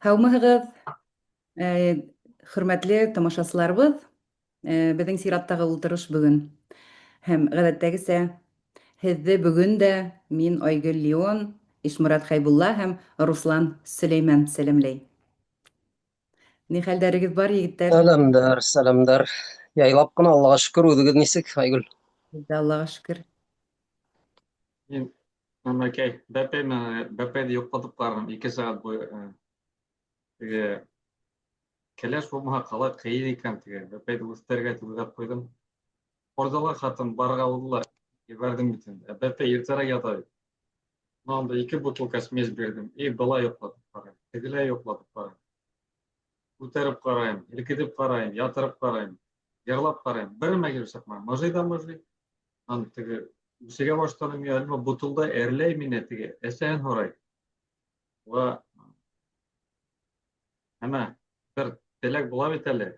Һаумыһығыҙ, хөрмәтле тамашасыларыбыҙ! Беҙҙең сираттағы ултырыш бөгөн. Һәм ғәҙәттәгесә һеҙҙе бөгөн дә мин Айгөл Леон, Ишморат Хәйбулла һәм Руслан Сөләймән сәләмләй. Ни хәлдәрегеҙ бар, егеттәр? Сәламдәр, сәламдәр. Яйлап ҡына, Аллаға шөкөр, үҙегеҙ нисек, Айгөл? Беҙ ҙә Аллаға шөкөр. Мин нәмәкәй, бәпәй менән бәпәйҙе йоҡлатып ҡараным 2 сәғәт буйы. Теге кәләш булмаһа ҡалай ҡыйын икән теге бәпәйҙе үҫтерергә тип уйлап ҡуйҙым. Спортзалға ҡатын барырға булды ла ебәрҙем бит инде. Ә бәпәй иртәрәк ята бит. Анда 2 бутылка смесь бирҙем. И былай йоҡлатып ҡарайым, тегеләй йоҡлатып ҡарайым. Күтәреп ҡарайым, һелкетеп ҡарайым, ятырып ҡарайым, йырлап ҡарайым. Бер нәмә килеп сыҡмай. Мыжый да мыжый. Ан теге үсегә башланым, я әллә бутылда әрләй мине теге әсәһен һорай. Уға әмә бер теләк була бит әле.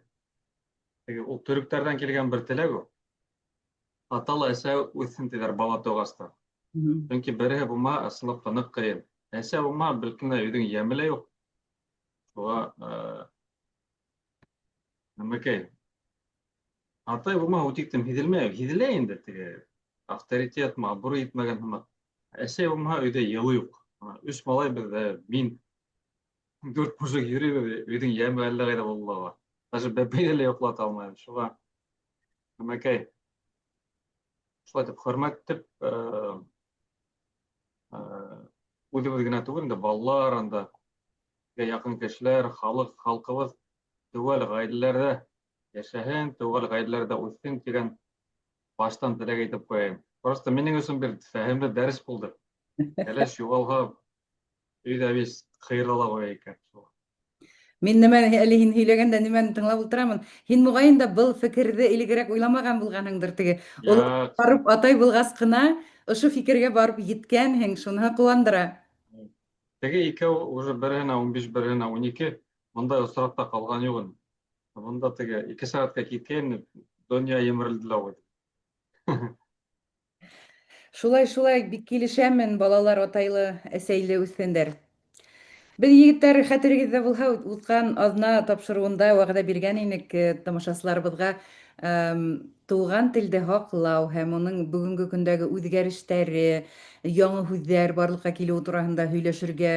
Теге ул төрөктәрҙән килгән бер теләк ул. Ата ла әсә үҫһен тиҙәр бала тыуғас та. Сөнки береһе булмаһа, ысынлап та ныҡ ҡыйын. Әсә булмаһа, бәлкем дә өйҙөң йәме лә юҡ. Шуға нәмәкәй. Атай булмаһа, үтиктем һиҙелмәй, һиҙелә инде теге авторитетмы, абруй етмәгән һымаҡ. Әсәй булмаһа, өйҙә йылы юҡ. Өс малай беҙҙә, мин дүрт мужик йөрөйбөҙ, өйҙөң йәме әллә ҡайҙа булды ла. Даже бәпәйҙе лә йоҡлата алмайбыҙ. Шуға нәмәкәй. Шулай итеп хөрмәт итеп, үҙебеҙ генә түгел инде, балалар анда, яҡын кешеләр, халыҡ, халҡыбыҙ теүәл ғаиләләрҙә йәшәһен, теүәл ғаиләләрҙә үҫһен тигән баштан теләк әйтеп ҡуяйым. Просто минең өсөн бер фәһемле дәрес булды. Кәләш юғалһа, өйҙә весь ҡыйырыла ҡуя икән. Мин нәмә әле һин һөйләгәндә нимәне тыңлап ултырамын. Һин моғайын да был фекерҙе элегерәк уйламаған булғанһыңдыр теге. Ул барып атай булғас ҡына ошо фикергә барып еткәнһең, шуныһы ҡыуандыра. Теге икәү уже береһенә 15, береһенә 12, бындай осраҡта ҡалған юҡ инде. Бында теге 2 сәғәткә киткәйне, донъя емерелде лә ҡуйҙы. Шулай, шулай, бик килешәмен, балалар атайлы, әсәйле үҫһендәр. Беҙ, егеттәр, хәтерегеҙҙә булһа, уҙған аҙна тапшырыуында вәғәҙә биргән инек тамашасыларыбыҙға туған телде һаҡлау һәм уның бөгөнгө көндәге үҙгәрештәре, яңы һүҙҙәр барлыҡҡа килеүе тураһында һөйләшергә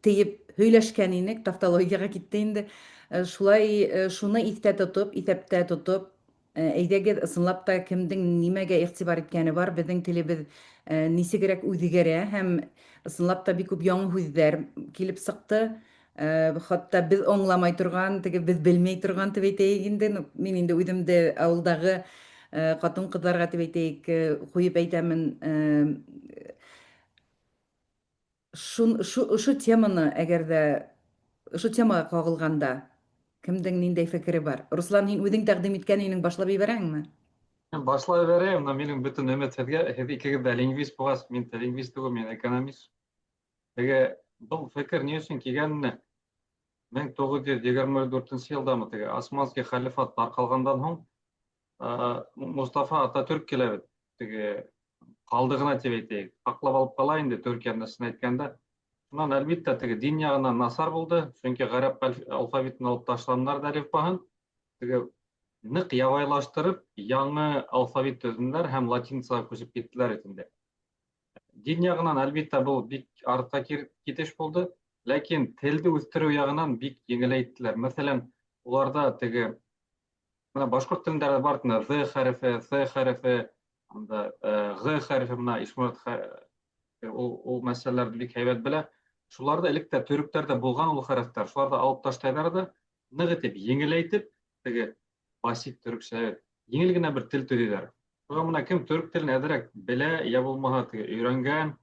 тиеп һөйләшкән инек, тавтологияға китте инде. Шулай, шуны иҫтә тотоп, иҫәптә тотоп, Әйҙәгеҙ, ысынлап та кемдең нимәгә игътибар иткәне бар, беҙҙең телебеҙ нисегерәк үҙгәрә һәм ысынлап та бик күп яңы һүҙҙәр килеп сыҡты. Хатта беҙ аңламай торған, теге беҙ белмәй торған дип әйтәйек инде. Ну, мин инде үҙемде ауылдағы ҡатын-ҡыҙҙарға дип әйтәйек, ҡуйып әйтәмен. Шун, шу, ошо теманы, әгәр дә ошо темаға ҡағылғанда, кемдең ниндәй фекере бар? Руслан, һин үҙең тәҡдим иткән инең, башлап ебәрәңме? Башлап ебәрәйем, но минең бөтөн өмөт һеҙгә, һеҙ икегеҙ ҙә лингвист булғас, мин дә лингвист түгел, мин экономист. Теге был фекер ни өсөн килгәнне 1924 йылдамы теге Османский халифат тарҡалғандан һуң Мустафа Ататүрк килә бит, теге ҡалдығына тип әйтәйек, һаҡлап алып ҡала инде Төркиәне ысын әйткәндә. Шунан әлбиттә теге дин яғынан насар булды, сөнки ғәрәп алфавитын алып ташланылар да әлифбаһын, теге ныҡ ябайлаштырып яңы алфавит төҙөнөләр һәм латиницаға күсеп киттеләр бит инде. Дин яғынан әлбиттә был бик артҡа китеш булды, ләкин телде үҫтереү яғынан бик еңеләйттеләр. Мәҫәлән, уларҙа теге Бына башҡорт телендә лә бар, бына Ҙ хәрефе, Ҫ хәрефе, анда Ғ хәрефе, бына Ишморат ул, ул мәсьәләләрҙе бик һәйбәт белә. Шуларҙы элек тә төрөктәрҙә булған ул хәрефтәр, шуларҙы алып ташлайҙар ҙа, ныҡ итеп еңеләйтеп, теге басит төрөксә, еңел генә бер тел төҙөйҙәр. Шуға бына кем төрөк телен әҙерәк белә, йә булмаһа теге өйрәнгән,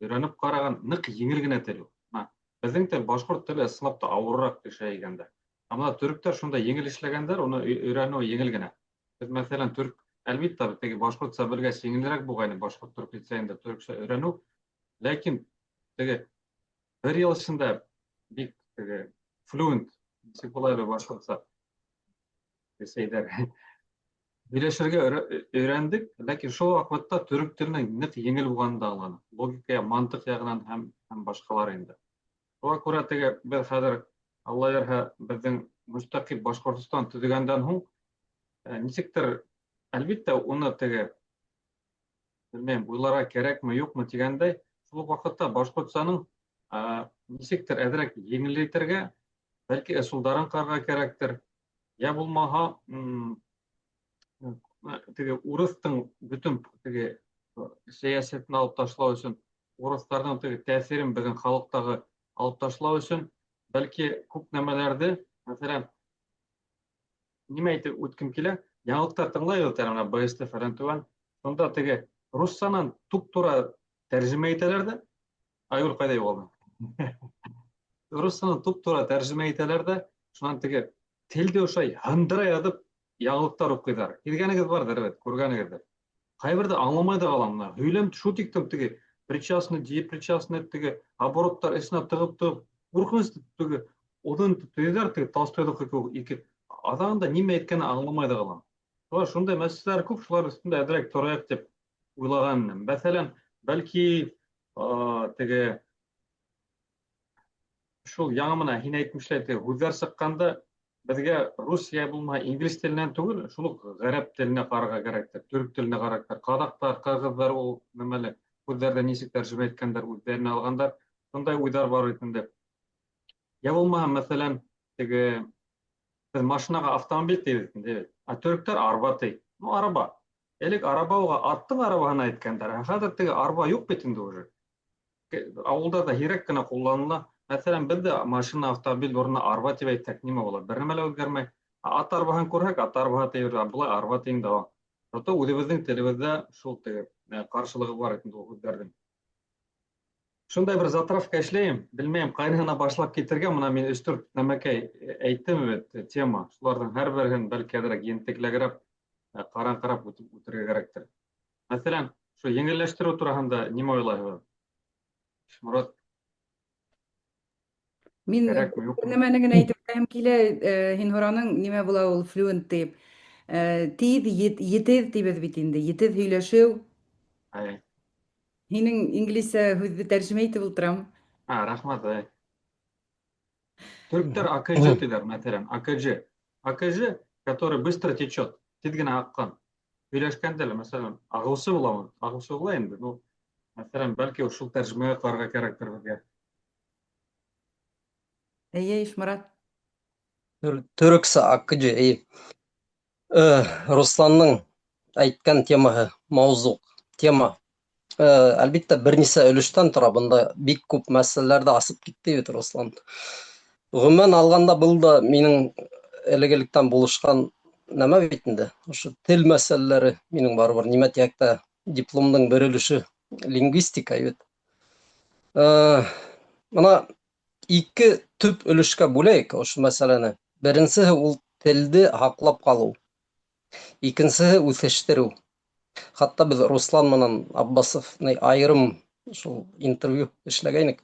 өйрәнеп ҡараған, ныҡ еңел генә тел ул. Бына беҙҙең тел, башҡорт теле ысынлап та ауырыраҡ төшә икән дә. Ә бына төрөктәр шунда еңел эшләгәндәр, уны өйрәнеү еңел генә. Беҙ, мәҫәлән, төрк, әлбиттә, теге башҡортса белгәс еңелерәк булғайны башҡорт төрк лицейында төрөксә өйрәнеү. Ләкин теге бер йыл эсендә бик теге флюент, нисек була әле башҡортса? Рәсәйҙәр. Һөйләшергә өйрәндек, ләкин шул ваҡытта төрөк теленең ныҡ еңел булғанын да аңланыҡ. Логика, мантыҡ яғынан һәм башҡалар инде. Шуға күрә теге беҙ хәҙер, Алла бирһә, беҙҙең мөстәҡил Башҡортостан төҙөгәндән һуң, нисектер, әлбиттә, уны теге, белмәйем, уйларға кәрәкме, юҡмы тигәндәй, шул уҡ ваҡытта башҡортсаның нисектер әҙерәк еңеләйтергә, бәлки ысулдарын ҡарарға кәрәктер. Йә булмаһа, теге урыҫтың бөтөн теге сәйәсәтен алып ташлау өсөн, урыҫтарҙың теге тәьҫирен беҙҙең халыҡтағы алып ташлау өсөн, бәлки күп нәмәләрҙе, мәҫәлән, нимә әйтеп үткем килә, яңылыҡтар тыңлайбыҙ әле менә БСТ фәлән түгән, шунда теге руссанан туп-тура тәржемә итәләр ҙә, Айгөл ҡайҙа юғалды? Руссанан туп-тура тәржемә итәләр ҙә, шунан теге телде ошай һындыра яҙып яңылыҡтар уҡыйҙар. Һиҙгәнегеҙ барҙыр бит, күргәнегеҙҙер. Ҡайберҙе аңламай ҙа ҡалам мына. Һөйләм шул тиклем теге причастный, деепричастный теге обороттар эсенә тығып тығып ҡурҡыныс теге оҙон итеп төҙөйҙәр теге Толстойҙыҡы кеүек ике аҙағында нимә әйткәнен аңламай ҙа ҡалам. Шулай шундай мәсьәләләр күп, шулар өҫтөндә әҙерәк торайыҡ тип уйлаған инем. Мәҫәлән, бәлки теге шул яңы мына һин әйтмешләй теге һүҙҙәр сыҡҡанда беҙгә рус йә булмаһа инглиз теленән түгел, шул уҡ ғәрәп теленә ҡарарға кәрәктер, төрөк теленә ҡарарға. Ҡаҙаҡтар, ҡырғыҙҙар ул нәмәле һүҙҙәрҙе нисек тәржемә иткәндәр, үҙҙәренә алғандар. Шундай уйҙар бар бит инде. Йә булмаһа, мәҫәлән, теге беҙ машинаға автомобиль тибеҙ инде, ә төрөктәр арба ти. Ну, арба. Элек араба уға аттың арабаһына әйткәндәр, ә хәҙер теге арба юҡ бит инде уже. Ауылдарҙа һирәк кенә ҡулланыла. Мәҫәлән, беҙ ҙә машина, автомобиль урынына арба тип әйтһәк, нимә була? Бер нәмә лә үҙгәрмәй. Ә ат арбаһын күрһәк, ат арбаһы тиебеҙ, ә былай арба тиң дә. Зато үҙебеҙҙең телебеҙҙә шул теге ҡаршылығы бар инде ул һүҙҙәрҙең. Шундай бер затравка эшләйем. Белмәйем, ҡайныһына башлап китергә. Мына мин өс-дүрт нәмәкәй әйттем бит, тема. Шуларҙың һәр береһен бәлки әҙерәк ентекләгерәк, ҡараңҡырап үтеп үтергә кәрәктер. Мәҫәлән, шул еңелләштереү тураһында нимә уйлайһығыҙ? Ишморат. Мин Кәрәкме, юҡмы? бер нәмәне генә әйтеп үтәһем килә, һин һораның, нимә була ул флюент дип. Тиҙ, етеҙ тибеҙ бит инде, етеҙ һөйләшеү. Әй. Һинең инглизсә һүҙҙе тәржемә итеп ултырам. А, рәхмәт, әй. Төрктәр АКЖ тиләр, мәҫәлән, АКЖ. АКЖ, который быстро течет, тиҙ генә аҡҡан. Һөйләшкәндә лә, мәҫәлән, ағыусы буламы? Ағыусы була инде, ну, мәҫәлән, бәлки шул тәржемәгә ҡарарға кәрәктер беҙгә. Әйе, Ишморат. Төрөксә АКЖ, әйе. Русланның әйткән темаһы, мавзуҡ, тема. Әлбиттә, бер нисә өлөштән тора. Бында бик күп мәсьәләләрҙе асып китте бит Руслан. Ғөмүмән алғанда, был да минең элек-электән булышҡан нәмә бит инде. Ошо тел мәсьәләләре минең барыбер нимә тиһәк тә дипломдың бер өлөшө лингвистика бит. Мына ике төп өлөшкә бүләйек ошо мәсьәләне. Беренсеһе ул телде һаҡлап ҡалыу. Икенсеһе үҫештереү. Хатта беҙ Руслан менән Аббасов айырым шул интервью эшләгәйнек.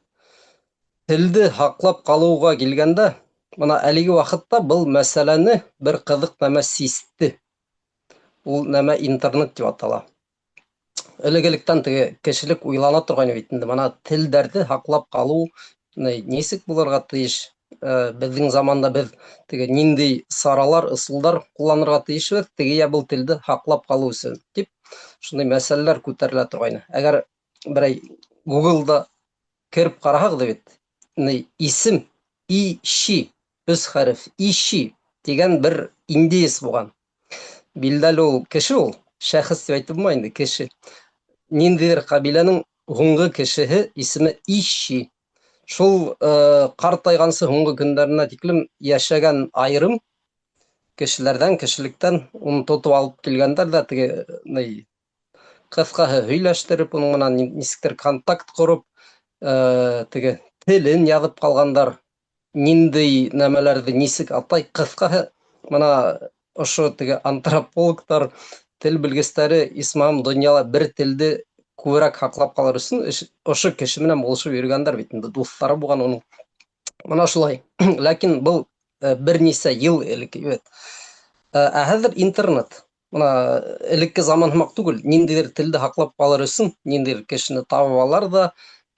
Телде һаҡлап ҡалыуға килгәндә, мына әлеге ваҡытта был мәсьәләне бер ҡыҙыҡ нәмә систе. Ул нәмә интернет тип атала. Элек-электән теге кешелек уйлана торғайны бит инде, мына телдәрҙе һаҡлап ҡалыу нисек булырға тейеш? Беҙҙең заманда беҙ теге ниндәй саралар, ысулдар ҡулланырға тейешбеҙ, теге йә был телде һаҡлап ҡалыу өсөн тип шундай мәсьәләләр күтәрелә торғайны. Әгәр берәй Google-да кереп ҡараһағыҙ бит, исем Иши, өс хәреф, Иши тигән бер индеец булған. Билдәле ул кеше ул, шәхес тип әйтеп булмай инде, кеше. Ниндәйҙер ҡәбиләнең һуңғы кешеһе исеме Иши. Шул ҡартайғансы һуңғы көндәренә тиклем йәшәгән айырым кешеләрҙән, кешелектән уны тотоп алып килгәндәр ҙә теге, ни, ҡыҫҡаһы һөйләштереп, уның менән нисектер контакт ҡороп, теге телен яҙып ҡалғандар, ниндәй нәмәләрҙе нисек атай, ҡыҫҡаһы мына ошо теге антропологтар, тел белгестәре исмаһам донъяла бер телде күберәк һаҡлап ҡалыр өсөн ошо кеше менән булышып йөрөгәндәр бит инде, дуҫтары булған уның. Мына шулай. Ләкин был бер нисә йыл элек бит. Ә хәҙер интернет. Мына элекке заман һымаҡ түгел, ниндәйҙер телде һаҡлап ҡалыр өсөн ниндәйҙер кешене табып алар ҙа,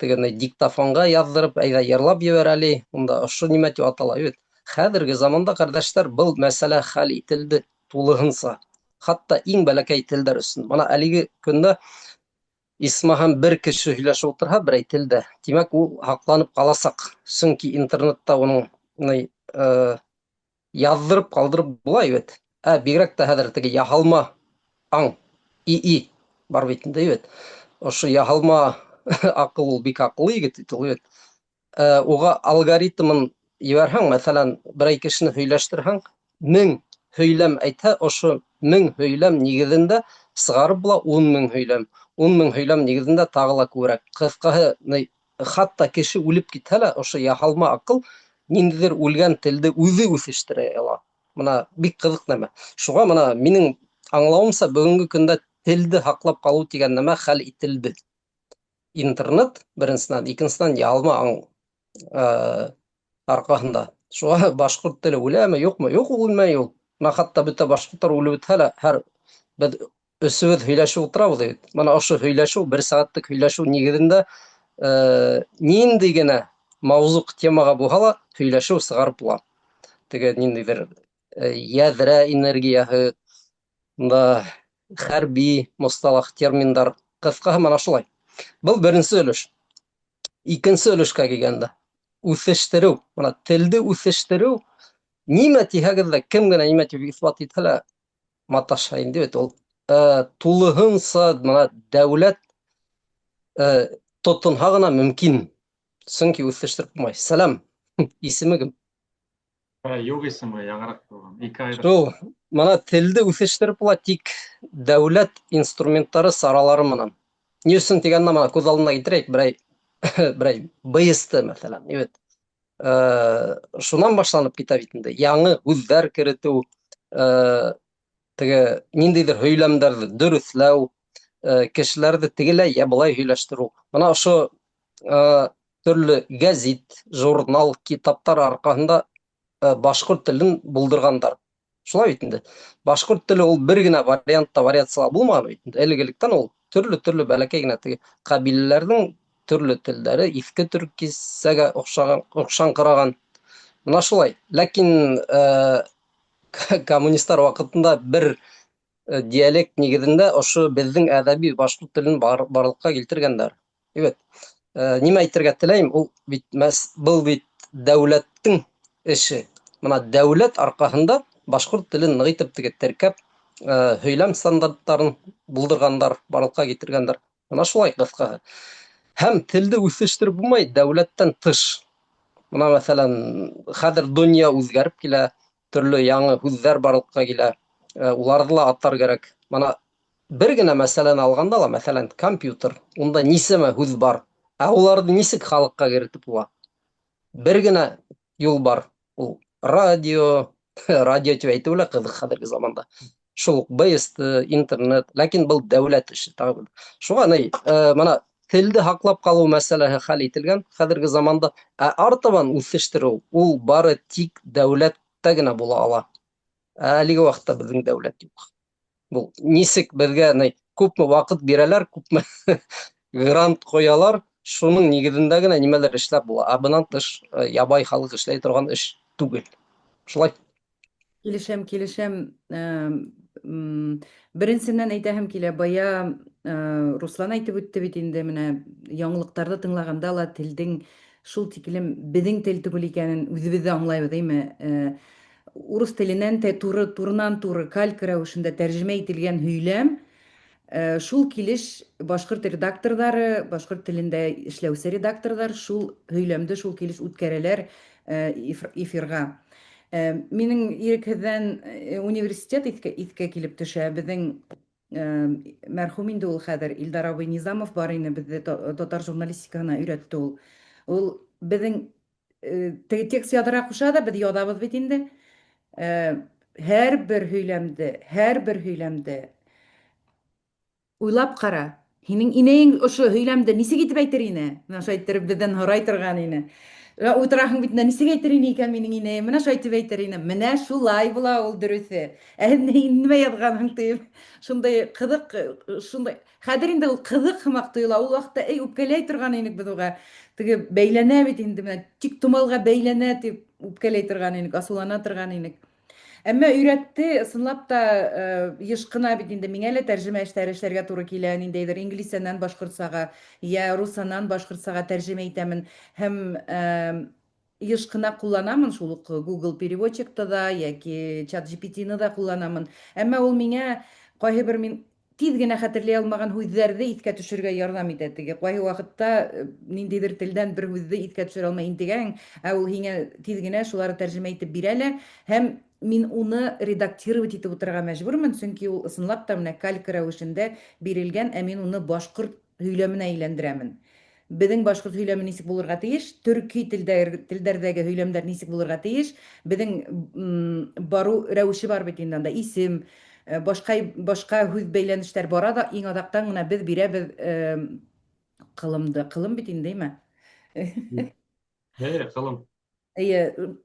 Тегене диктофонға яҙҙырып, әйҙә йырлап ебәр әле, унда ошо нимә тип атала бит. Хәҙерге заманда, ҡәрҙәштәр, был мәсьәлә хәл ителде тулыһынса. Хатта иң бәләкәй телдәр өсөн. Мына әлеге көндә исмаһам бер кеше һөйләшеп ултырһа берәй телдә, тимәк, ул һаҡланып ҡаласаҡ. Сөнки интернетта уның ни, яҙҙырып ҡалдырып була бит. Ә бигерәк тә хәҙер теге яһалма аң, ИИ бар бит инде бит. Ошо яһалма аҡыл ул бик аҡыллы егет бит ул бит. Уға алгоритмын ебәрһәң, мәҫәлән, берәй кешене һөйләштерһәң, 1000 һөйләм әйтһә, ошо 1000 һөйләм нигеҙендә сығарып була 10 000 һөйләм. 10 000 һөйләм нигеҙендә тағы ла күберәк. Ҡыҫҡаһы, хатта кеше үлеп китһә лә, ошо яһалма аҡыл ниндәйҙер үлгән телде үҙе үҫештерә ала. Мына бик ҡыҙыҡ нәмә. Шуға мына минең аңлауымса, бөгөнгө көндә телде һаҡлап ҡалыу тигән нәмә хәл ителде. Интернет беренсенән, икенсенән яһалма аң арҡаһында. Шуға башҡорт теле үләме, юҡмы? Юҡ, ул үлмәй ул. Мына хатта бөтә башҡорттар үлеп бөтһә лә, һәр беҙ өсөбөҙ һөйләшеп ултырабыҙ бит. Мына ошо һөйләшеү, бер сәғәтлек һөйләшеү нигеҙендә ниндәй генә мауҙуғ темаға булһа ла һөйләшеү сығарып була. Теге ниндәйҙер яҙра энергияһы, да хәрби мосталах терминдар, ҡыҫҡаһы мына шулай. Был беренсе өлөш. Икенсе өлөшкә килгәндә, үҫештереү, мына телде үҫештереү нимә тиһәгеҙ ҙә, кем генә нимә тип иҫбат итһә лә маташа инде бит ул. Тулыһынса мына дәүләт тотонһа ғына мөмкин. Сөнки үҫештереп булмай. Сәләм. Исеме кем? Юҡ исеме, яңыраҡ булған. 2 айлыҡ. Шул, мына телде үҫештереп була тик дәүләт инструменттары, саралары менән. Ни өсөн тигәндә, мына күҙ алдына килтерәйек, берәй БСТ, мәҫәлән, бит. Шунан башланып китә бит инде. Яңы һүҙҙәр керетеү, теге ниндәйҙер һөйләмдәрҙе дөрөҫләү, кешеләрҙе тегеләй йә былай һөйләштереү. Мына ошо төрлө гәзит, журнал, китаптар арҡаһында башҡорт телен булдырғандар. Шулай бит инде. Башҡорт теле ул бер генә вариантта вариациялар булмаған бит инде. Элек-электән ул төрлө-төрлө бәләкәй генә теге ҡәбиләләрҙең төрлө телдәре иҫке төркисәгә оҡшаған, оҡшаңҡыраған. Мына шулай. Ләкин коммунисттар ваҡытында бер диалект нигеҙендә ошо беҙҙең әҙәби башҡорт телен барлыҡҡа килтергәндәр. Бит. Нимә әйтергә теләйем, ул бит был бит дәүләттең эше. Мына дәүләт арҡаһында башҡорт телен ныҡ итеп теге теркәп, һөйләм стандарттарын булдырғандар, барлыҡҡа килтергәндәр. Мына шулай ҡыҫҡаһы. Һәм телде үҫештереп булмай дәүләттән тыш. Мына мәҫәлән, хәҙер донъя үҙгәреп килә, төрлө яңы һүҙҙәр барлыҡҡа килә. Уларҙы ла атар кәрәк. Мына бер генә мәсьәләне алғанда ла, мәҫәлән, компьютер, унда нисәмә һүҙ бар. Ә уларҙы нисек халыҡҡа керетеп була? Бер генә юл бар. Ул радио, радио тип әйтеү лә ҡыҙыҡ хәҙерге заманда. Шул уҡ БСТ, интернет, ләкин был дәүләт эше тағы бер. Шуға ни, мына телде һаҡлап ҡалыу мәсьәләһе хәл ителгән хәҙерге заманда, ә артабан үҫештереү ул бары тик дәүләттә генә була ала. Ә әлеге ваҡытта беҙҙең дәүләт юҡ. Был нисек беҙгә ни, күпме ваҡыт бирәләр, күпме грант ҡуялар, шуның нигеҙендә генә нимәлер эшләп була. Ә бынан тыш, ябай халыҡ эшләй торған эш түгел. Шулай. Килешәм, килешәм. Беренсенән әйтәһем килә, бая Руслан әйтеп үтте бит инде, менә яңылыҡтарҙы тыңлағанда ла телдең шул тиклем беҙҙең тел түгел икәнен үҙебеҙ дә аңлайбыҙ, әйме? Урыҫ теленән тә туры, турынан туры калька рәүешендә тәржемә ителгән һөйләм, шул килеш башҡорт редакторҙары, башҡорт телендә эшләүсе редакторҙар шул һөйләмде шул килеш үткәрәләр эфирға. Минең ирекһеҙҙән университет иҫкә килеп төшә. Беҙҙең мәрхүм инде ул хәҙер Илдар абый Низамов бар ине, беҙҙе татар журналистикаһына өйрәтте ул. Ул беҙҙең теге текст яҙырға ҡуша ҙа, беҙ яҙабыҙ бит инде. Һәр бер һөйләмде, һәр бер һөйләмде уйлап ҡара. Һинең инәйең ошо һөйләмде нисек итеп әйтер ине? Менә шулай иттереп беҙҙән һорай торған ине. Утыраһың бит, нисек әйтер ине икән минең инәем? Менә шулай итеп әйтер ине. Менә шулай була ул дөресе. Ә нимә яҙғанһың дип. Шундай ҡыҙыҡ, шундай. Хәҙер инде ул ҡыҙыҡ һымаҡ тойола. Ул ваҡытта эй үпкәләй торған инек беҙ уға. Теге бәйләнә бит инде менә тик томалға бәйләнә дип үпкәләй торған инек, асыулана торған инек. Әмма өйрәтте, ысынлап та, еш кына бит инде миңә лә тәрҗемә эшләре эшләргә туры килә, ниндәйдер инглизсәннән башкортсага, я руссаннан башкортсага тәрҗемә итәмен һәм еш кына кулланамын шул ук Google переводчикты да яки ChatGPT-ны да кулланамын. Әмма ул миңа кайһы бер мин Тиз генә хәтерли алмаган һүзләрҙе иҫкә төшөргә ярҙам итә теге. Ҡайһы ваҡытта ниндәйҙер телдән бер һүҙҙе иҫкә төшөрә алмай интегәһең, ә ул һиңә тиҙ генә шулары тәржемә итеп бирә лә, һәм мин уны редактировать итеп утырырға мәжбүрмен, сөнки ул ысынлап та менә калька рәвешендә бирелгән, ә мин уны башҡорт һөйләменә әйләндерәмен. Беҙҙең башҡорт һөйләме нисек булырға тейеш, төрки телдәр, телдәрҙәге һөйләмдәр нисек булырға тейеш, беҙҙең барыу рәүеше бар бит инде анда, исем, башҡа башҡа һүҙ бәйләнештәр бара да, иң аҙаҡтан ғына беҙ бирәбеҙ ҡылымды. Ҡылым бит инде, әйме? Әйе, ҡылым. Әйе,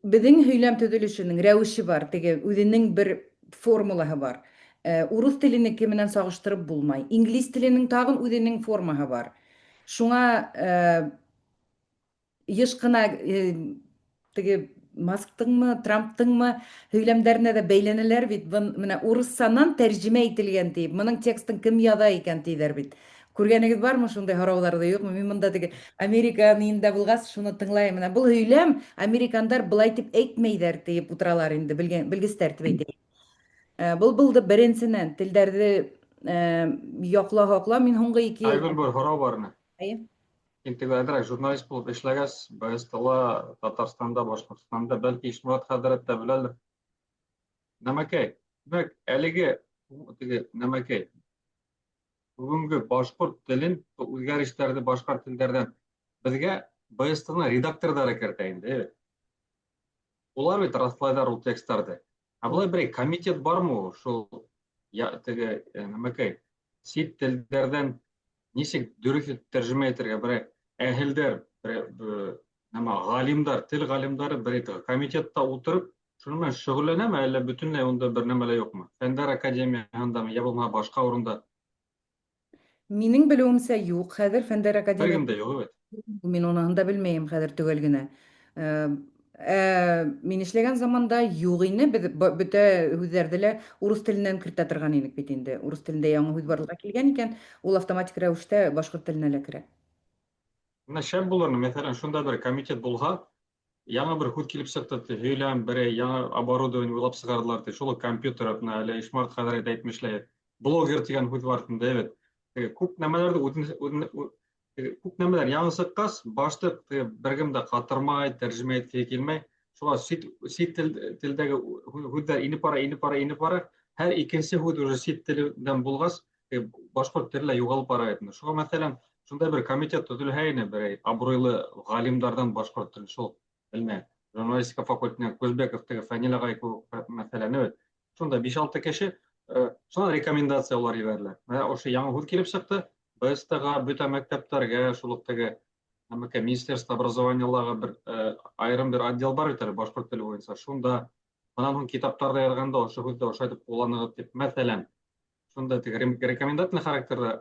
беҙҙең һөйләм төҙөлөшөнөң рәүеше бар, теге үҙенең бер формулаһы бар. Урыҫ теленеке менән сағыштырып булмай. Инглиз теленең тағын үҙенең формаһы бар. Шуңа еш кына теге Масктыңмы, Трамптыңмы һөйләмдәренә дә бәйләнәләр бит. Менә урыссанан тәрҗемә ителгән дип, моның текстын кем яза икән диләр бит. Күргәнегез бармы шундай һорауларҙы, юҡмы? Мин монда теге Америка ниендә булғас, шуны тыңлайым. Менә был һөйләм американдар былай дип әйтмәйҙәр тиеп утыралар инде, белгән белгестәр дип әйтәйек. Был булды беренсенән, телдәрҙе якла һакла. Мин һуңғы 2 ел Айгөл, бер һорау бар ине. Әйе. Һин теге әҙерәк журналист булып эшләгәс, БСТ-ла, Татарстанда, Башҡортостанда, бәлки Ишморат хәҙрәт тә беләлер. Нәмәкәй, димәк, әлеге теге нәмәкәй Бөгөнгө башҡорт телен, үҙгәрештәрҙе башҡа телдәрҙән беҙгә БСТ-ның редакторҙары кертә инде, әйбәт. Улар бит раҫлайҙар ул тексттарҙы. Ә былай берәй комитет бармы ул, шул я, теге нәмәкәй, сит телдәрҙән нисек дөрөҫ итеп тәржемә итергә берәй әһелдәр, берәй нәмә ғалимдар, тел ғалимдары берәй комитетта ултырып, шуның менән шөғөлләнәме, әллә бөтөнләй унда бер нәмә лә юҡмы? Фәндәр академияһындамы, йә булмаһа башҡа урында? Минең белеүемсә, юҡ. Хәҙер Фәндәр академия... Бер кем дә юҡ бит. Мин уныһын да белмәйем хәҙер төгәл генә. Ә мин эшләгән заманда юк ине, без бөтә һүҙҙәрҙе лә урыҫ теленән кертә торган инек бит инде. Урыҫ телендә яңы һүҙ барлыҡҡа килгән икән, ул автоматик рәүештә башҡорт теленә лә керә. Менә шәп булыр, мәҫәлән, шунда бер комитет булһа, яңы бер һүҙ килеп сыҡты, ти, һөйләм, берәй яңы оборудование уйлап сығарҙылар, ти, шул уҡ компьютер, менә әле Ишмарт хәҙрәт әйтмешләй, блогер тигән һүҙ бар инде, бит. Теге күп нәмәләрҙе үҙен, үҙен, күп нәмәләр яңы сыҡҡас, башты теге бер кем дә ҡатырмай, тәржемә иткеһе килмәй. Шуға сит, сит тел, телдәге һүҙҙәр инеп бара, инеп бара, инеп бара. Һәр икенсе һүҙ уже сит телдән булғас, башҡорт теле лә юғалып бара бит. Шуға, мәҫәлән, шундай бер комитет төҙөлһә ине, берәй абруйлы ғалимдарҙан башҡорт теле, шул, белмәйем, журналистика факультетынан Кузбеков теге Фәнил ағай кеүек, мәҫәлән, бит. Шунда 5-6 кеше, шунан рекомендация улар ебәрелә. Менә ошо яңы һүҙ килеп сыҡты, БСТ-ға, бөтә мәктәптәргә, шул уҡ теге МК Министерство образованиелағы бер айырым бер отдел бар бит әле башҡорт теле буйынса. Шунда бынан һуң китаптарҙа яҙғанда ошо һүҙҙе ошайтып ҡулланығыҙ тип, мәҫәлән, шунда теге рекомендательный характерҙа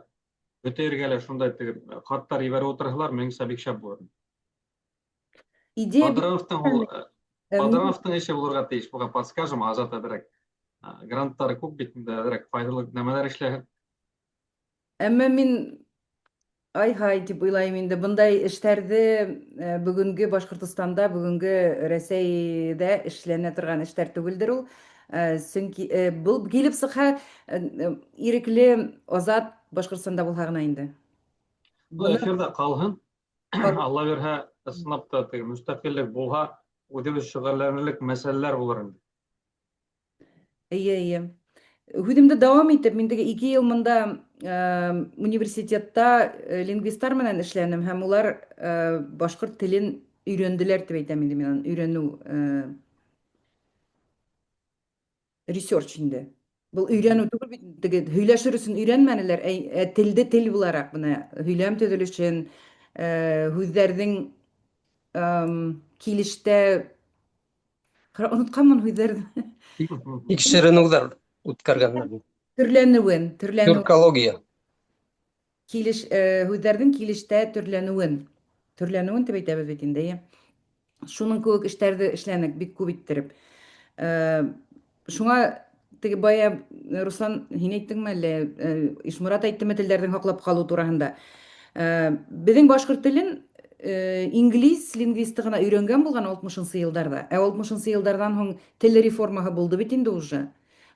бөтә ергә лә шундай теге хаттар ебәреп ултырһалар, минеңсә, бик шәп булыр. Идея Бадрановтың ул, Бадрановтың эше булырға тейеш, буға подскажем, Азат әҙерәк. Гранттары күп бит инде, әҙерәк файҙалы нәмәләр эшләһен. Әммә мин ай-һай дип уйлайым инде, бындай эштәрҙе бөгөнгө Башҡортостанда, бөгөнгө Рәсәйҙә эшләнә торған эштәр түгелдер ул. Сөнки был килеп сыҡһа, ирекле, азат Башҡортостанда булһа ғына инде. Был эфирҙа ҡалһын. Алла бирһә, ысынлап та теге мөстәҡиллек булһа, үҙебеҙ шөғөлләнерлек мәсьәләләр булыр инде. Эйе, эйе. Һүҙемде дауам итеп, мин теге 2 йыл монда университетта лингвисттар менән эшләнем һәм улар башҡорт телен өйрәнделәр дип әйтәм инде мин аны, өйрәнү ресерч инде. Был өйрәнү түгел бит, теге һөйләшер өсөн өйрәнмәнеләр, ә телде тел булараҡ менә һөйләм төҙөлөшөн, һүҙҙәрҙең килештә онотҡанмын һүҙҙәрҙе. Тикшеренеүҙәр үткәргәннәр. Төрләнеүен, төрләнеү. Тюркология. Килеш, һүҙҙәрҙең килештә төрләнеүен. Төрләнеүен дип әйтәбеҙ бит инде, әйе. Шуның кеүек эштәрҙе эшләнек бик күп иттереп. Шуңа теге бая Руслан һин әйттеңме әллә Ишморат әйттеме телдәрҙең һаҡлап ҡалыу тураһында. Беҙҙең башҡорт телен инглиз лингвисты ғына өйрәнгән булған 60 йылдарҙа. Ә 60 йылдарҙан һуң тел реформаһы булды бит инде уже.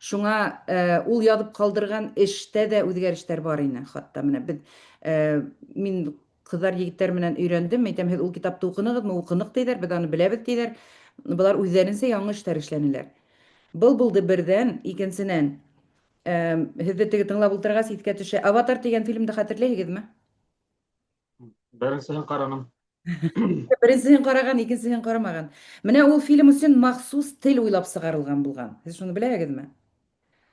Шуңа ул яҙып ҡалдырған эштә дә үзгәрештәр бар ине хатта. Менә беҙ мин Кызлар егетләр менән өйрәндем, әйтәм, һез ул китапты укыныгызмы? Укынык диләр, без аны беләбез диләр. Болар үзләренчә яңа эшләр эшләнеләр. Был булды бердән, икенсенән, һеҙҙе теге тыңлап ултырғас иҫкә төшә. Аватар дигән фильмды хәтерләйһегеҙме? Беренсеһен караным. Беренсеһен караган, икенсеһен карамаган. Менә ул фильм өчен махсус тел уйлап сыгарылган булган. Һез шуны беләһегезме?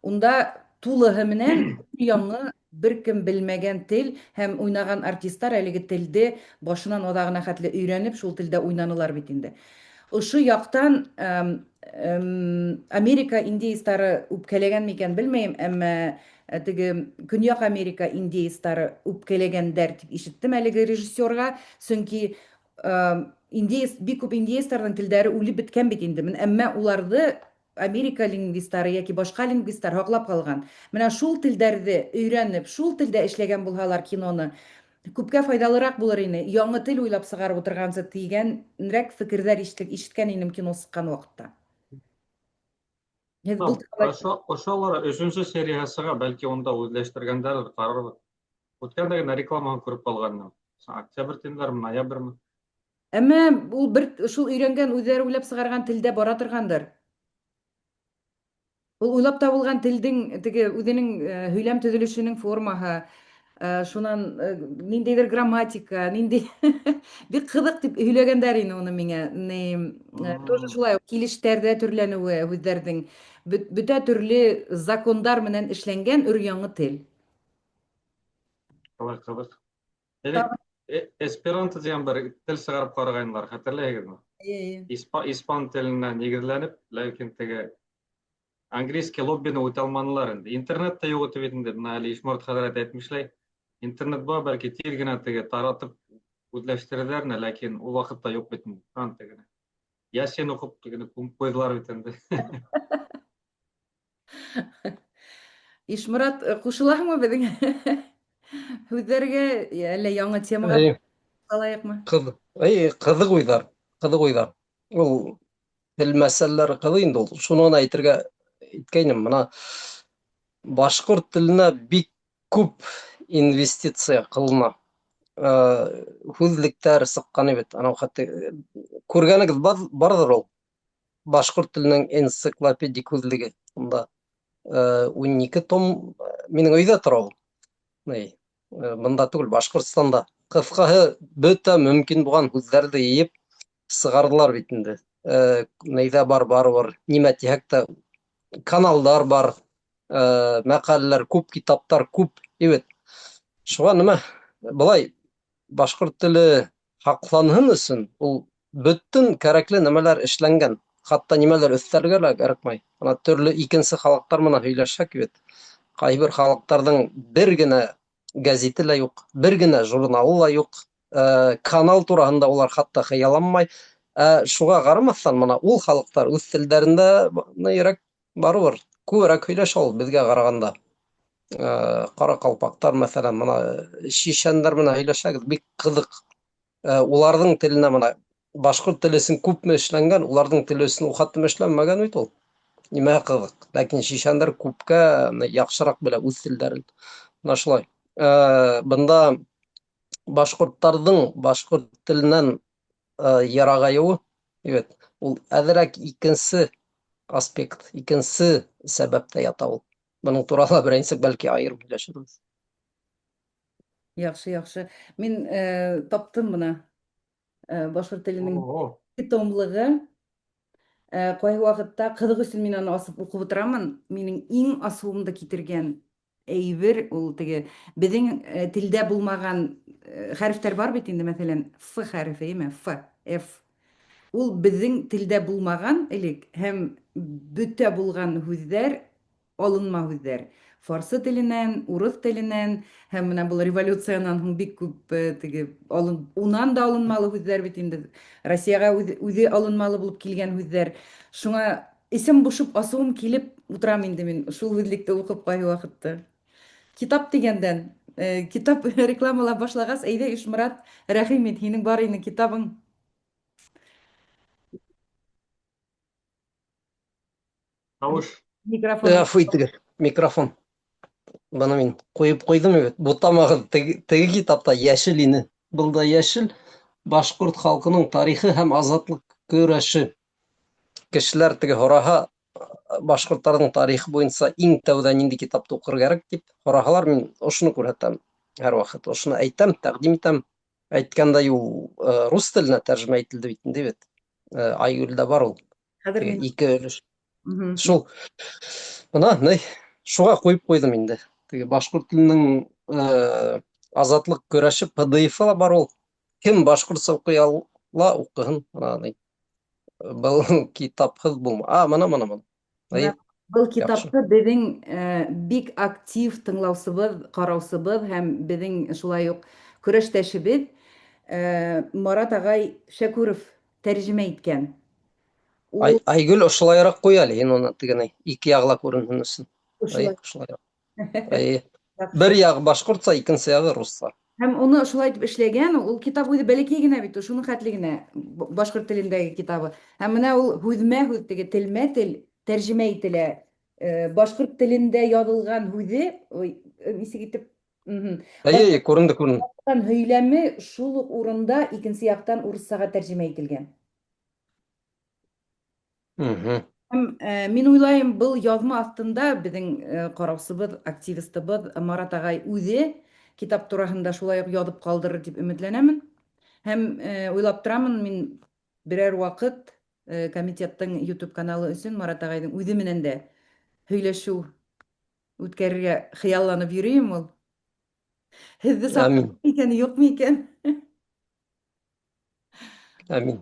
Унда тулыһы менән яңы беркем белмәгән тел һәм уйнаган артистлар әлеге телде башынан аҙағына хәтле өйрәнеп, шул телдә уйнанылар бит инде. Ошо яҡтан Америка индеецтары үпкәләгән микән белмәйем, әмма теге Көньяк Америка индеецтары үпкәләгәндәр дип ишеттем әлеге режиссерга, чөнки индеец бик күп индеецларның телдәре үлеп беткән бит инде. Әмма уларҙы Америка лингвистлары яки башка лингвистлар һаклап калган. Менә шул телдәрҙе өйрәнеп, шул телдә эшләгән булһалар киноны, күпкә файҙалыраҡ булыр ине, яңы тел уйлап сығарып ултырғансы тигәнрәк фекерҙәр ишеткән инем кино сыҡҡан ваҡытта. Һеҙ был Ошо, ошолар өсөнсө серияһы сыға, бәлки унда үҙләштергәндәрҙер, ҡарарбыҙ. Үткәндә генә рекламаһын күреп ҡалғайным. Октябрь тинеләрме, ноябрьме? Әммә ул бер шул өйрәнгән, үзләре уйлап сыгарган телдә бара торгандыр. Ул уйлап табылган телдең теге үзенең һөйләм төзелешенең формаһы, шунан ниндәйҙер грамматика, нинди бик кызык дип һөйләгәндәр инде уны миңа. Ни, тоже шулай ук килештәрдә төрләнүе һүҙҙәрҙең бөтә төрле закондар менән эшләнгән өр-яңы тел. Шулай кызык. Элек эсперанто дигән бер тел сыгарып карагайнылар, хәтерләйһегезме? Әйе. Испан теленә нигезләнеп, ләкин теге английский лоббины үтә алманылар инде. Интернет та юк иде бит инде, менә әле Ишморат хәзрәт әйтмешләй, интернет бар, бәлки тиз генә теге таратып үзләштерерләр генә, ләкин ул вакытта юк бит инде. Ан тегене. Ясин укып тегене күмеп куйдылар бит инде. Ишморат, кушылаһыңмы беҙҙең һүҙҙәргә, әллә яңы темаға алайыҡмы? Ҡыҙ, әй, ҡыҙыҡ уйҙар, ҡыҙыҡ уйҙар. Ул тел мәсьәләләре ҡыҙыҡ инде ул. Шуны ғына әйтергә иткәйнем, мына башҡорт теленә бик күп инвестиция ҡылына. Һүҙлектәр сыҡҡан бит, анау хәтта күргәнегеҙ барҙыр ул. Башҡорт теленең энциклопедик һүҙлеге. Унда 12 том минең өйҙә тора ул. Ни, бында түгел, Башҡортостанда. Ҡыҫҡаһы, бөтә мөмкин булған һүҙҙәрҙе йыйып сығарҙылар бит инде. Нейҙә бар, барыбер, нимә тиһәк тә, каналдар бар, мәҡәләләр күп, китаптар күп, бит. Шуға нимә, былай башҡорт теле һаҡланһын өсөн ул бөтөн кәрәкле нәмәләр эшләнгән. Хатта нимәлер өҫтәргә лә кәрәкмәй. Ана төрлө икенсе халыҡтар менән һөйләшһәк бит. Ҡайһы бер халыҡтарҙың бер генә гәзите лә юҡ, бер генә журналы ла юҡ. Канал тураһында улар хатта хыялланмай. Ә шуға ҡарамаҫтан, мына ул халыҡтар үҙ телдәрендә ныйыраҡ барыбер күберәк һөйләшә ул беҙгә ҡарағанда. Ҡара ҡалпаҡтар, мәҫәлән, мына шишәндәр менән һөйләшәгеҙ, бик ҡыҙыҡ. Уларҙың теленә мына башҡорт теле өсөн күпме эшләнгән, уларҙың теле өсөн ул хәтлем эшләнмәгән бит ул. Нимәһе ҡыҙыҡ. Ләкин шишәндәр күпкә яҡшыраҡ белә үҙ телдәрен. Мына шулай. Бында башҡорттарҙың башҡорт теленән йырағайыуы, бит, ул әҙерәк икенсе аспект, икенсе сәбәптә ята ул. Бының турала беренсе бәлки айырым һөйләшербеҙ. Яҡшы, яҡшы. Мин таптым бына башҡорт теленең томлығы. Ҡайһы ваҡытта ҡыҙыҡ өсөн мин аны асып уҡып ултырамын. Минең иң асыуымды китергән әйбер, ул теге беҙҙең телдә булмаған хәрефтәр бар бит инде, мәҫәлән, Ф хәрефе, әйеме? Ф, Ф. Ул беҙҙең телдә булмаған элек һәм бөтә булған һүҙҙәр алынма һүҙҙәр. Фарсы теленән, урыҫ теленән һәм менә был революциянан һуң бик күп теге алын, унан да алынмалы һүҙҙәр бит инде. Россиягә үҙе алынмалы булып килгән һүҙҙәр. Шуңа эсем бошоп, асыуым килеп утырам инде мин шул һүҙлекте уҡып ҡайһы ваҡытта. Китап дигәндән, китап рекламалап башлагас, әйҙә, Ишморат, рәхим ит, һинең бар ине китабың. Тавыш. Микрофон. Гафу итегез, микрофон. Быны мин куеп куйдым бит. Бутамагыз, теге, теге китапта яшел ине. Был да яшел. Башкорт халкының тарихы һәм азатлык көрәше. Кешеләр теге һораһа, башкортларның тарихы буенча иң тәүдә нинди китапты укыр кәрәк дип һораһалар, мин ошоны күрһәтәм. Һәрвакыт ошоны әйтәм, тәкъдим итәм. Әйткәндәй, ул рус теленә тәрҗемә ителде бит инде бит. Айгөлдә бар ул. Хәзер мин Ике өлеш. Шул. Бына, ни, шуға ҡуйып ҡуйҙым инде. Теге башҡорт теленең азатлыҡ көрәше PDF-ы ла бар ул. Кем башҡортса уҡый ала, уҡыһын. Бына, ни. Был китапһыҙ булма. А, мына, мына, мына. Әй, Был китапты беҙҙең бик актив тыңлаусыбыҙ, ҡараусыбыҙ һәм беҙҙең шулай уҡ көрәштәшебеҙ Марат ағай Шәкүров тәржемә иткән. Ул... Ай, Айгөл, ошолайыраҡ ҡуй әле, һин уны тегене ике яғла күренһен өсөн. Ошолай. Ошолайыраҡ. Әйе. Бер яғы башҡортса, икенсе яғы русса. Һәм уны шулай итеп эшләгән, ул китап үҙе бәләкәй генә бит, шуның хәтле генә башҡорт телендәге китабы. Һәм менә ул һүҙмә һүҙ теге телмә тел тәрҗемә ителә. Башҡорт телендә яҙылған һүҙе, ой, нисек итеп Әйе, күренде, күренде. Һөйләме шул ук урында икенсе яҡтан урыҫсаға тәрҗемә ителгән. Һәм мин уйлайым, был язма астында безнең караучыбыз, активистыбыз Марат агай үзе китап тураһында шулай ук язып калдырыр дип өметләнәмен. Һәм уйлап торамын, мин берәр вакыт комитеттың YouTube каналы өчен Марат агайның үзе менән дә һөйләшү үткәрергә хыялланып йөрим ул. Һеҙҙе саҡырыр икән, юҡмы икән? Амин.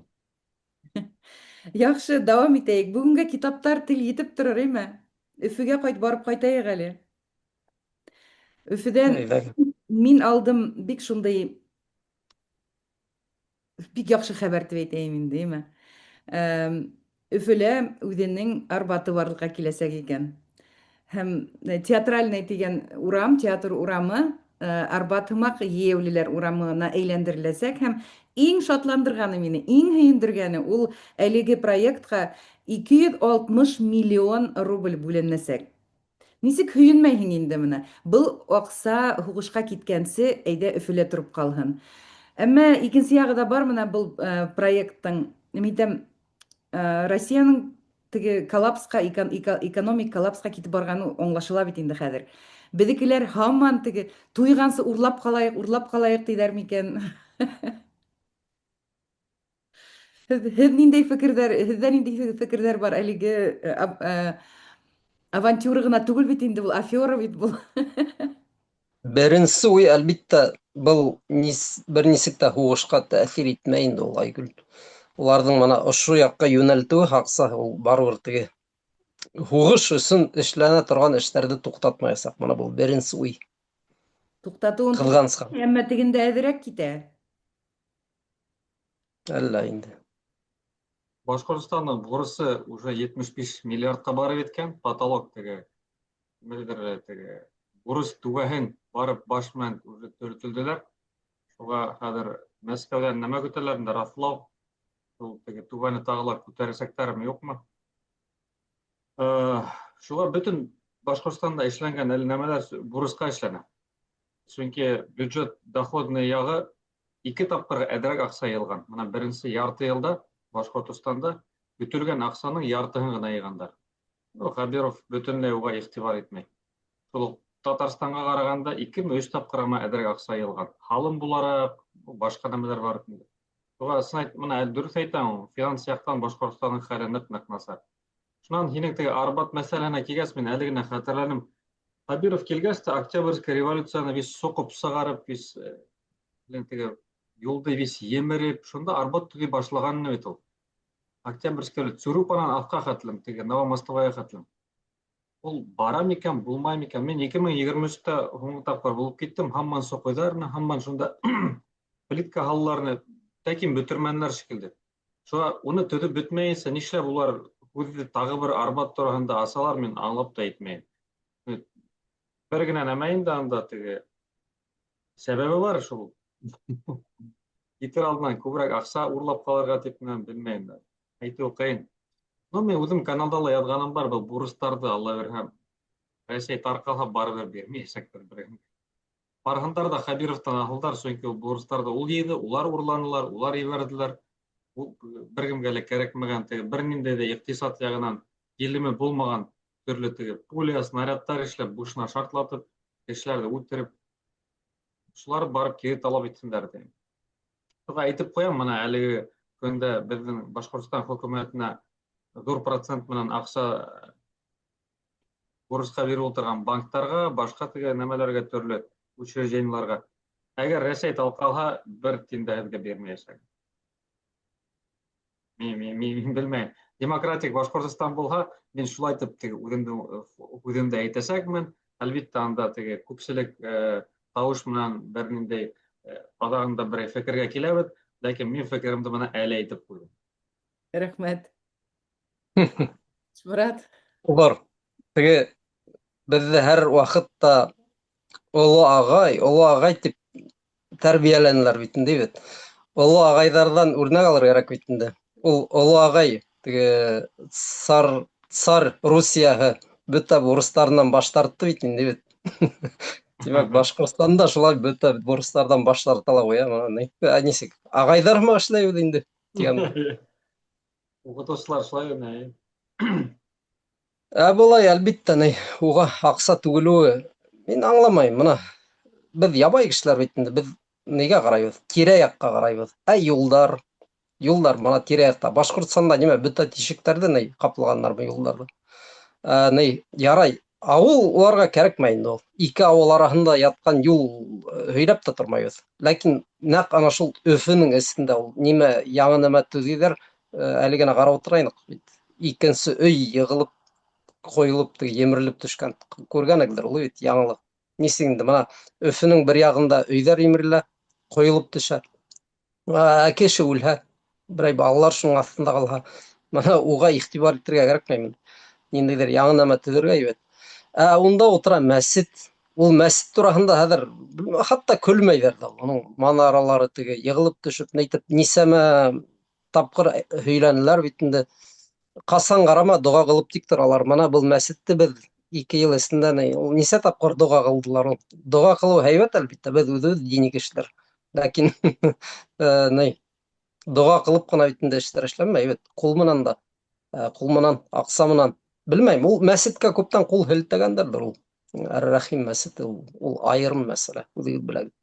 Яҡшы, дауам итәйек. Бүгенгә китаптар тел етеп торор, әйме? Өфөгә кайт барып кайтайык әле. Өфөдән мин алдым бик шундый бик яхшы хәбәр дип әйтәйем инде, әйме? Өфөлә үзенең Арбаты барлыкка киләчәк икән. Һәм Театральный дигән урам, театр урамы Арбат һымак Йәйәүлеләр урамына әйләндереләчәк һәм иң шатландырганы мине, иң һөендергәне ул әлеге проектка 260 миллион рубль бүленәчәк. Нисек һөенмәйһең инде менә. Был акса һугышка киткәнче, әйдә Өфөлә торып калһын. Әмма икенче ягы да бар менә был проектның. Мин әйтәм, Россиянең теге коллапска, экономик коллапска китеп барганы аңлашыла бит инде хәзер. Безнекеләр һаман теге туйганчы урлап калаек, урлап калаек диләр микән? Һеҙ, һеҙ ниндәй фекерҙәр, һеҙҙә ниндәй фекерҙәр бар әлеге авантюра ғына түгел бит инде был, афера бит был. Беренсе уй, әлбиттә, был бер нисек тә һуғышҡа тәьҫир итмәй инде ул, Айгөл. Уларҙың мына ошо яҡҡа йүнәлтеүе аҡса, ул барыбер теге һуғыш өсөн эшләнә торған эштәрҙе туҡтатмаясаҡ. Мына был беренсе уй. Туҡтатыуын Ҡыҙғанысҡа. Әммә тегендә әҙерәк китә. Әллә инде. Башҡортостандың бурысы уже 75 миллиардҡа барып еткән, потолок теге, нимәлер теге, бурыс түбәһен барып баш менән уже төртөлдөләр. Шуға хәҙер Мәскәүҙән нәмә көтәләр инде, раҫлау, шул теге түбәне тағы ла күтәрәсәктәрме, юҡмы? Шуға бөтөн Башҡортостанда эшләнгән әле нәмәләр бурысҡа эшләнә. Сөнки бюджет доходный яғы ике тапҡыр әҙерәк аҡса йыйылған. Мына беренсе ярты йылда Башҡортостанда көтөлгән аҡсаның яртыһын ғына йыйғандар. Ну, Хәбиров бөтөнләй уға иғтибар итмәй. Шул уҡ Татарстанға ҡарағанда икеме, өс тапҡырама әҙерәк аҡса йыйылған. Һалым булараҡ, башҡа нәмәләр бар инде. Шуға ысын әйт, мына дөрөҫ әйтәң, финанс яҡтан Башҡортостандың хәле ныҡ-ныҡ насар. Шунан һинең теге Арбат мәсьәләһенә килгәс, мин әле генә хәтерләнем. Хәбиров килгәс тә Октябрьский революцияны весь соҡоп сығарып, весь теге юлды весь емереп, шунда Арбат төҙөй башлаған бит ул. Октябрьский Цюрупанан аҫҡа хәтлем, теге Новомостовая хәтлем. Ул бара микән, булмай микән? Мин 2023-тә һуңғы тапҡыр булып киттем, һаман соҡойҙар, һаман шунда плитка һалаларны тәкин бөтөрмәнеләр шикелле. Шуға уны төҙөп бөтмәйенсә, нишләп улар һүҙҙе тағы бер Арбат тураһында асалар, мин аңлап та етмәйем. Бер генә нәмә инде анда теге сәбәбе бар шул. Китер алдынан күберәк аҡса урлап ҡалырға тип менән белмәйем дә. Әйтеүе ҡыйын. Ну, мин үҙем каналда ла яҙғаным бар, был бурыстарҙы Алла бирһә, Рәсәй тарҡалһа барыбер бирмәйәсәктәр береһен. Барһындар ҙа Хәбировтан алһындар, сөнки ул бурыстарҙы ул йыйҙы, улар урланылар, улар ебәрҙеләр. Ул бер кемгә лә кәрәкмәгән, теге бер ниндәй ҙә иҡтисад яғынан килеме булмаған төрлө теге пуля, снарядтар эшләп, бушына шартлатып, кешеләрҙе үлтереп, шулар барып кире талап итһендәр тием. Шуға әйтеп ҡуям, мына әлеге көндә беҙҙең Башҡортостан хөкүмәтенә ҙур процент менән аҡса бурысҡа биреп ултырған банктарға, башҡа теге нәмәләргә, төрлө учреждениеларға. Әгәр Рәсәй талҡалһа, бер тин дә һеҙгә бирмәйәсәк. Мин белмәйем. Демократик Башҡортостан булһа, мин шулай итеп теге үҙемдең үҙемде әйтәсәкмен. Әлбиттә, анда теге күпселек тауыш менән бер ниндәй аҙағында бер фекергә киләбеҙ, ләкин мин фекеремде бына әле әйтеп ҡуйҙым. Рәхмәт. Морат. Улар теге беҙҙе һәр ваҡытта оло ағай, оло ағай тип тәрбиәләнеләр бит инде бит. Оло ағайҙарҙан үрнәк алыр кәрәк бит инде. Ул оло ағай теге цар цар Русияһы бөтә бурыстарынан баш тартты бит инде бит. Тимәк, Башҡортостанда шулай бөтә бурыстарҙан баш тарта ла ҡуя, мына ни. Ә нисек? Ағайҙар һымаҡ эшләйбеҙ инде тигән. Уҡытыусылар шулай гына. Ә былай, әлбиттә, ни, уға аҡса түгелеүе мин аңламайым. Мына беҙ ябай кешеләр бит инде, беҙ нигә ҡарайбыҙ? Тирә-яҡҡа ҡарайбыҙ. Ә юлдар, юлдар мына тирә-яҡта. Башҡортостанда нимә, бөтә тишектәрҙе ни ҡаплағандармы юлдарҙы? Ә, ни, ярай, ауыл уларға кәрәкмәй инде ул. Ике ауыл араһында ятҡан юл һөйләп тә тормайбыҙ. Ләкин нәҡ ана шул Өфөнөң эсендә ул нимә яңы нәмә төҙөйҙәр, әле генә ҡарап ултырайныҡ бит. Икенсе өй йығылып, ҡойолоп, теге емерелеп төшкән. Күргәнегеҙҙер ул бит яңылыҡ. Нисек инде мына Өфөнөң бер яғында өйҙәр емерелә, ҡойолоп төшә. Ә кеше үлһә, берәй балалар шуның аҫтында ҡалһа, мына уға иғтибар итергә кәрәкмәйме? Ниндәйҙер яңы нәмә төҙөргә һәйбәт. Ә унда ултыра мәсет. Ул мәсет тураһында хәҙер хатта көлмәйҙәр ҙә. Уның манаралары теге йығылып төшөп, нәйтеп нисәмә тапҡыр һөйләнеләр бит инде. Ҡасан ҡарама, доға ҡылып тик торалар. Мына был мәсетте беҙ 2 йыл эсендә ни, ул нисә тапҡыр доға ҡылдылар ул. Доға ҡылыу һәйбәт әлбиттә, беҙ үҙебеҙ дини кешеләр. Ләкин ни, доға ҡылып ҡына бит инде эштәр эшләнмәй бит. Ҡул менән дә, ҡул менән, аҡса менән. Белмәйем, ул мәсеткә күптән ҡул һелтәгәндәрҙер ул. Әр-Рәхим мәсете ул айырым мәсьәлә, үҙегеҙ беләгеҙ.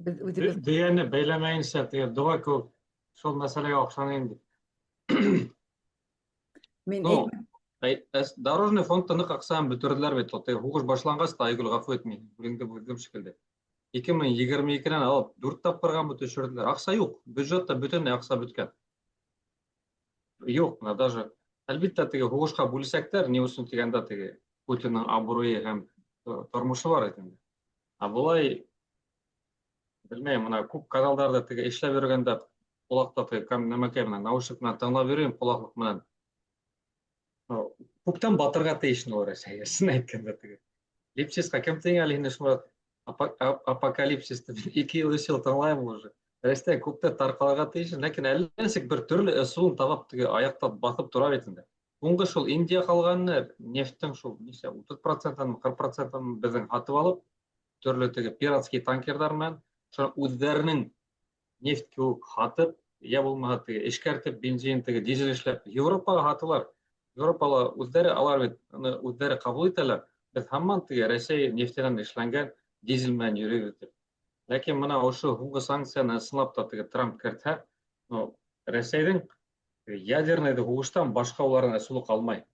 Беҙ үҙебеҙ Дөйәне бәйләмәйенсә, теге доға кеүек шул мәсьәләгә оҡшаны инде. Мин Ну, дорожный фондта ныҡ аҡсаны бөтөрҙөләр бит. Теге һуғыш башланғас та, Айгөл, ғәфү ит мине, бүленде бүлдем шикелле. 2022-нән алып 4 тапҡырғамы төшөрҙөләр. Аҡса юҡ, бюджетта бөтөнләй аҡса бөткән. Юҡ, мына даже әлбиттә теге һуғышҡа бүлсәктәр, ни өсөн тигәндә теге Путиндың абруйы һәм тормошо бар бит инде. Ә былай белмәйем, мына күп каналдарҙа теге эшләп йөрөгәндә ҡолаҡта теге нәмәкәй менән наушник менән тыңлап йөрөйөм, ҡолаҡлыҡ менән. Күптән батырға тейеш ул Рәсәй, ысын әйткәндә теге. Липсисҡа кем тиң әле һине шул апокалипсисты 2 йыл, 3 йыл тыңлайым уже. Рәсәй күптән тарҡалырға тейеш, ләкин әллә нисек бер төрлө ысулын табып теге аяҡта баҫып тора бит инде. Һуңғы шул Индия ҡалғаны нефттең шул нисә 30 процентын, 40 процентын беҙҙең һатып алып, төрлө теге пиратский танкерҙар менән шуны үҙҙәренең нефть кеүек һатып, йә булмаһа теге эшкәртеп, бензин, теге дизель эшләп Европаға һаталар. Европала үҙҙәре алар бит уны үҙҙәре ҡабул итәләр. Беҙ һаман теге Рәсәй нефтенән эшләнгән дизель менән йөрөйбөҙ тип. Ләкин мына ошо һуңғы санкцияны ысынлап та теге Трамп кертһә, ну, Рәсәйҙең ядерный һуғыштан башҡа уларҙың ысулы ҡалмай.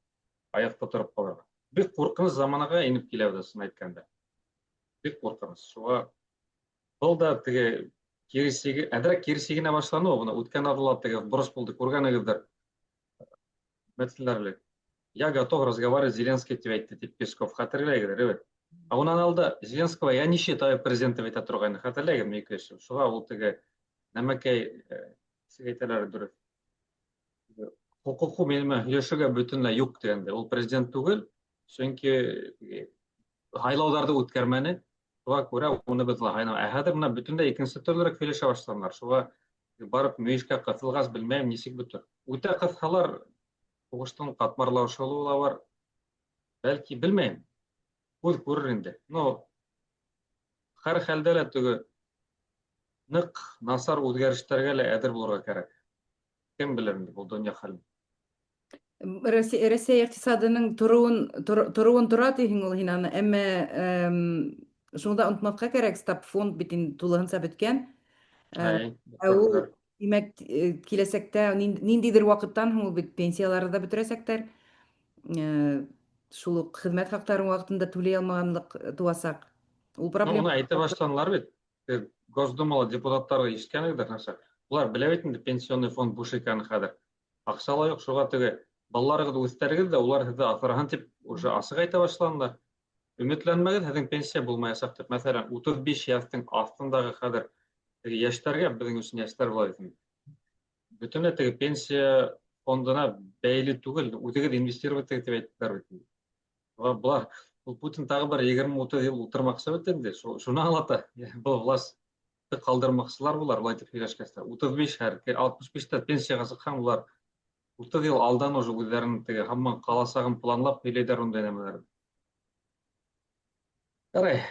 Аяҡта тороп ҡалырға. Бик ҡурҡыныс заманаға инеп киләбеҙ, ысын әйткәндә. Бик ҡурҡыныс. Шуға был да теге кире сиге, әҙерәк кире сигенә башланы ул. Бына үткән аҙнала теге вброс булды, күргәнегеҙҙер. Мәтһеләр элек. Я готов разговаривать с Зеленским тип әйтте, тип Песков. Хәтерләйһегеҙ, әйбәт. Ә унан алда Зеленского я не считаю президентом әйтә торғайны. Хәтерләйһегеҙме ике кеше? Шуға ул теге нәмәкәй, нисек әйтәләр дөрөҫ. Хоҡуҡы минең менән һөйләшергә бөтөнләй юҡ тигәндә. Ул президент түгел, сөнки һайлауҙарҙы үткәрмәне. Шуға күрә уны беҙ һайлау. Ә хәҙер бына бөтөнләй икенсе төрлөрәк һөйләшә башланылар. Шуға барып мөйөшкә ҡыҫылғас, белмәйем, нисек бөтөр. Үтә ҡыҫһалар, һуғыштың ҡатмарлашыуы ла бар. Бәлки, белмәйем. Күҙ күрер инде. Но һәр хәлдә лә теге ныҡ насар үҙгәрештәргә лә әҙер булырға кәрәк. Кем белер инде был донъя хәлен. Россия, Россия иҡтисадының тороуын тороуын тора тиһең ул һин аны, әммә шуны да онотмаҫҡа кәрәк, стабфонд бит инде тулыһынса бөткән. Әй, Ә ул, димәк, киләсәктә ниндидер ваҡыттан һуң ул бит пенсиялары да бөтөрәсәктәр. Шул ук хеҙмәт хаҡтарын ваҡытында түләй алмағанлыҡ тыуасаҡ. Ул Ну, проблема. уны әйтә башланылар бит. Госдумала депутаттары ишеткәнегеҙҙер нәрсә. Улар белә бит инде пенсионный фонд буш икәнен хәҙер. Аҡса ла юҡ, шуға теге балаларығыҙҙы үҫтерегеҙ ҙә, улар һеҙҙе аҫраһын тип уже асыҡ әйтә башланылар. Өмөтләнмәгеҙ, һеҙҙең пенсия булмаясаҡ тип. Мәҫәлән, 35 йәштең аҫтындағы хәҙер теге йәштәргә, беҙҙең өсөн йәштәр була бит инде. Бөтөнләй теге пенсия фондына бәйле түгел, үҙегеҙ инвестировать итегеҙ тип әйттеләр бит инде. Былар, ул Путин тағы бер 20-30 йыл ултырмаҡсы бит инде. Шуны аңлата. Был властьты ҡалдырмаҡсылар булар, былай тип һөйләшкәс тә. 35 һәр, 65-тә пенсияға сыҡһаң, улар 30 йыл алдан уже үҙҙәренең теге һаман ҡаласағын планлап һөйләйҙәр ундай нәмәләрҙе. Ярай.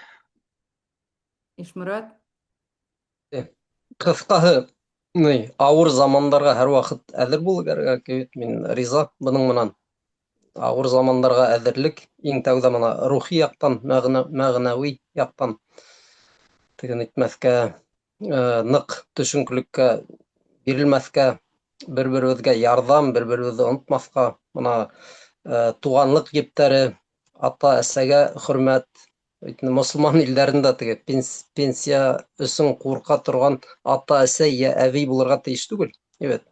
Ишморат? Ҡыҫҡаһы, ни, ауыр замандарға һәр ваҡыт әҙер булырға кәрәк бит, мин риза бының менән. Ауыр замандарға әҙерлек иң тәүҙә мына рухи яҡтан, мәғәнәүи яҡтан теге нитмәҫкә, ныҡ төшөнкөлөккә бирелмәҫкә, бер-беребеҙгә ярҙам, бер-беребеҙҙе онотмаҫҡа, мына туғанлыҡ ептәре, ата-әсәгә хөрмәт. Мосолман илдәрендә теге пенсия өсөн ҡурҡа торған ата-әсә йә әбей булырға тейеш түгел. Әйбәт.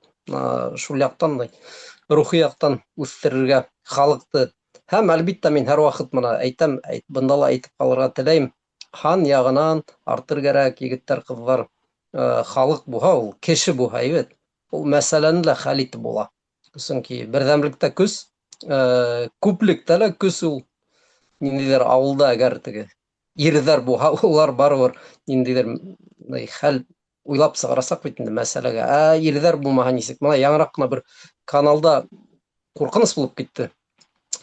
Шул яҡтан да, рухи яҡтан үҫтерергә халыҡты. Һәм әлбиттә мин һәр ваҡыт мына әйтәм, бында ла әйтеп ҡалырға теләйем. Һан яғынан артыр кәрәк, егеттәр, ҡыҙҙар. Халыҡ буһа ул, кеше буһа, әйбәт. Ул мәсьәләне лә хәл итеп була. Сөнки берҙәмлектә көс, күплектә лә көс ул. Ниндәйҙер ауылда әгәр теге ирҙәр буһа, улар барыбер ниндәйҙер хәл уйлап сығарасаҡ бит инде мәсьәләгә. Ә ирҙәр булмаһа нисек? Мына яңыраҡ ҡына бер каналда ҡурҡыныс булып китте.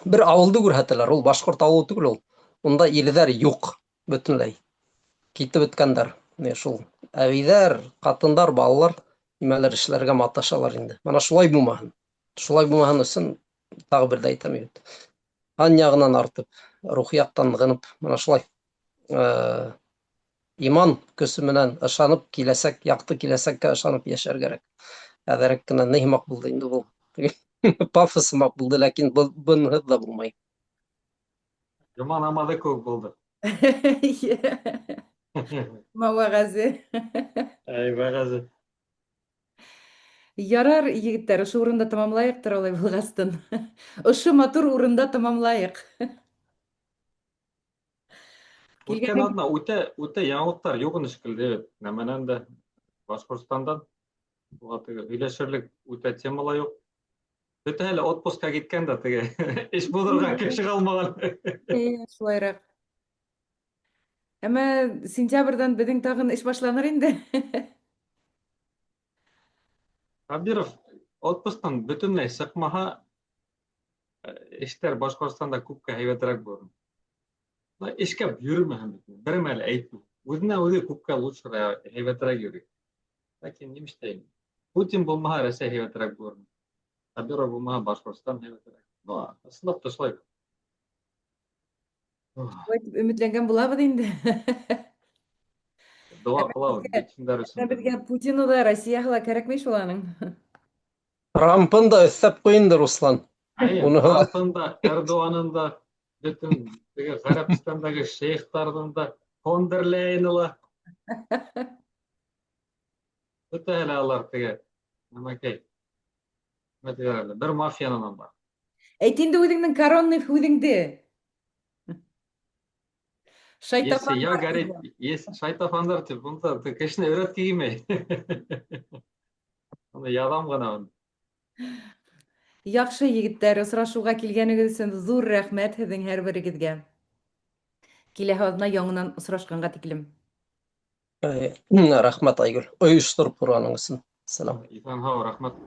Бер ауылды күрһәтәләр, ул башҡорт ауылы түгел ул. Унда ирҙәр юҡ бөтөнләй. Китеп бөткәндәр. Менә шул әбейҙәр, ҡатындар, балалар нимәлер эшләргә маташалар инде. Мына шулай булмаһын. Шулай булмаһын өсөн тағы бер ҙә әйтәм бит. Һан яғынан артып, рухи яҡтан нығынып, мына шулай иман көсө менән ышанып, киләсәк, яҡты киләсәккә ышанып йәшәр кәрәк. Әҙерәк кенә ни һымаҡ булды инде был. Пафос һымаҡ булды, ләкин бынһыҙ ҙа булмай. Йома намаҙы кеүек булды. Йома вәғәзе. Әй, вәғәзе. Ярар, егеттәр, ошо урында тамамлайыҡтыр алай булғастын. Ошо матур урында тамамлайыҡ. Үткән аҙна үтә, үтә яңылыҡтар юҡ ине шикелле бит. Нәмәнән дә Башҡортостандан уға теге һөйләшерлек үтә тема ла юҡ. Бөтәһе лә отпускка киткән дә теге эш булдырырға кеше ҡалмаған. Әйе, шулайрак. Әммә сентябрьдән беҙҙең тағын эш башланыр инде. Хәбиров отпусктан бөтөнләй сыҡмаһа, эштәр Башҡортостанда күпкә һәйбәтерәк булыр. Эшкә йөрөмәһен бит, бер мәл әйтмә. Үҙенә үҙе күпкә лучше, һәйбәтерәк йөрөй. Ләкин нимештәй? Путин булмаһа, Рәсәй һәйбәтерәк булыр. Хәбиров булмаһа, Башҡортостан һәйбәтерәк. Ну, ысынлап та шулай. Шулай итеп өмөтләнгән булабыҙ инде. Дога ҡылабыҙ битһендәр өсөн. Беҙгә Путины ла, Россияһы ла кәрәкмәй шул аның. Трампын да өҫтәп ҡуй инде, Руслан. Әйе, Трампын да, Эрдоғанын да. Бөтөн теге Ғәрәбстандагы шейхтарҙың да фон дер Ляйены ла. Бөтәһе лә алар теге нәмәкәй. Нимә тиҙәр әле? Бер мафиянан анда. Әйт инде үҙеңдең коронный һүҙеңде. Если я горит, есть шайтафандар тип, унда кешене өйрәтке килмәй. Уны яҙам ғына. Яҡшы, егеттәр, осрашыуға килгәнегеҙ өсөн ҙур рәхмәт һеҙҙең һәр берегеҙгә. Киләһе аҙна яңынан осрашҡанға тиклем. Рәхмәт, Айгөл, ойоштороп торғаның өсөн. Сәлам. Иҫән һау, рәхмәт.